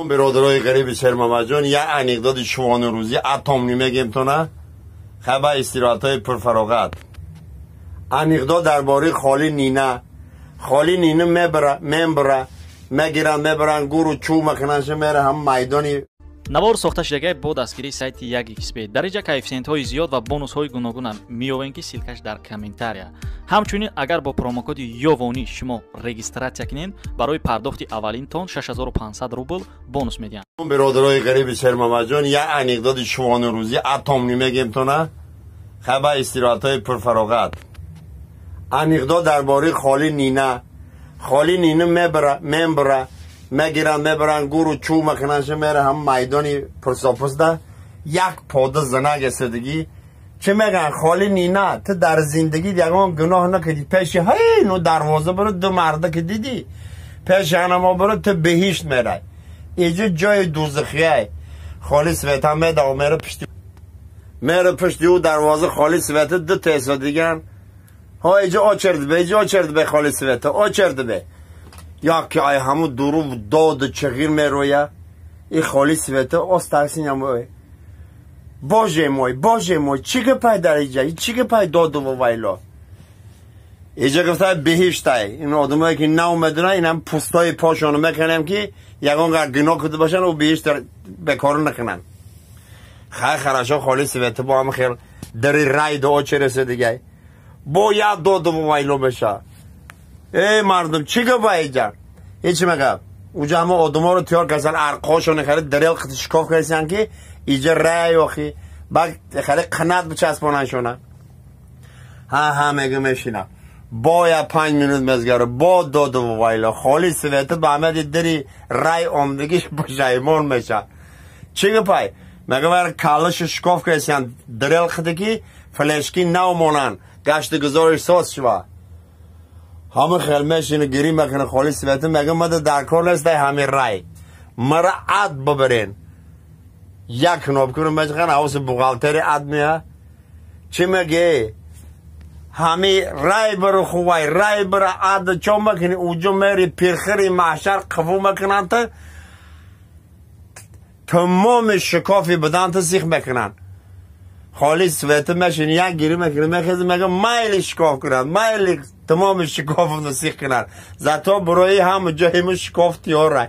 Бародарои ғариби Шермамаҷон, як анекдоти шувонурӯзӣ атомни мегем тона. Хаба истироҳатҳои пурфароғат. Анекдот дар бораи холи Нина. Холи Нина мебара, мембара, мегиранд, мебаранд, гуру чӯ мекунанд, мера ҳам майдони. Навор сохта шудагай бо дастгирии сайти 1xb. Дар инҷа коэффисиентҳои зиёд ва бонусҳои гуногунам меёвем, ки ссылка ш дар комментария. Ҳамчунин, агар бо промокоди ёвонӣ шумо регистрация кунед, барои пардохти аввалинтон 6500 рубл бонус медиҳанд. Бародарои ғариби Шермамаҷон, як анекдоти шувонурӯзӣ атомни мегем тона. Хаба истироҳатҳои пурфароғат. Анекдот дар бораи холи Нина. Холи Нина мебара, мембара, мегиранд, мебаранд, гуру чӯ мекунанд, мера ҳам майдони пурсопусда як пода занак эстодагӣ. Чӣ мегӯянд? Холи Нина, ту дар зиндагӣ ягон гуноҳ накардӣ, пеши ҳай ну дарвоза биро, ду марда ки дидӣ, пеши анамо биро, ту беҳишт мерай, иҷо ҷои дузихияй. Холи Света медав, мера пишти, мера пишти ӯ дарвоза. Холи Света ду та диган ҳо, иҷо очерд бе, иҷо очерд бе, холи Света очерд бе. Яке ай ҳаму дурув доду чағир мероя. И холи Света остасинам: «Боже мой, боже мой, чӣ гапай дар иҷа, чӣ гапай додуву вайло иҷа?» Гуфта, беҳиштай. Ин одамое ки нав медонанд, инам пӯстои пошону мекунем, ки ягон гар гуноҳ куда бошанд, ӯ беҳишт бекору накунанд. Хай, хорошо. Холи Света бо ҳама хел дари райду очереса дигай бо як додуву вайло меша: «Эй мардум, чӣ гапа иҷа?» Ҳеч мегап, уҷа ҳама одаморо тиёр кардсан, арқошоне хеле дарел шикоф кардсан, ки иҷа рай охи баъд хеле қанат бичаспонанд шона. Ҳа ҳа, мега, мешина. Боя 5 минут мезгара, бо доду вайла. Холи Света ба ҳамади дари рай омдагиш пушаймон меша: «Чӣ гапай?» Мега, вар каллашу шикоф кардсан, дарел хида, ки флешки нав монанд, гашти гузориш соз шува. Ҳама хел мешина, гирӣ мекунад. Холи Света мега: «Мада дар кор нестай ҳамин рай, мара ад бибарен». Як кнопка ро мечихан, ҳавси бухгалтери ад мея. «Чӣ меге? Ҳами рай бару хувай, рай бара, ад чо мекунӣ? Уҷо мери, пирхири маҳшар қабул мекунанд, тамоми шикофи баданта сих мекунанд». Холи Света мешини, як гирӣ мекунӣ, мехези, мега: «Майли шикоф кунанд, майли тамоми шикофро сих кунанд, зато барои ҳама ҷоимо шикоф тиёрай».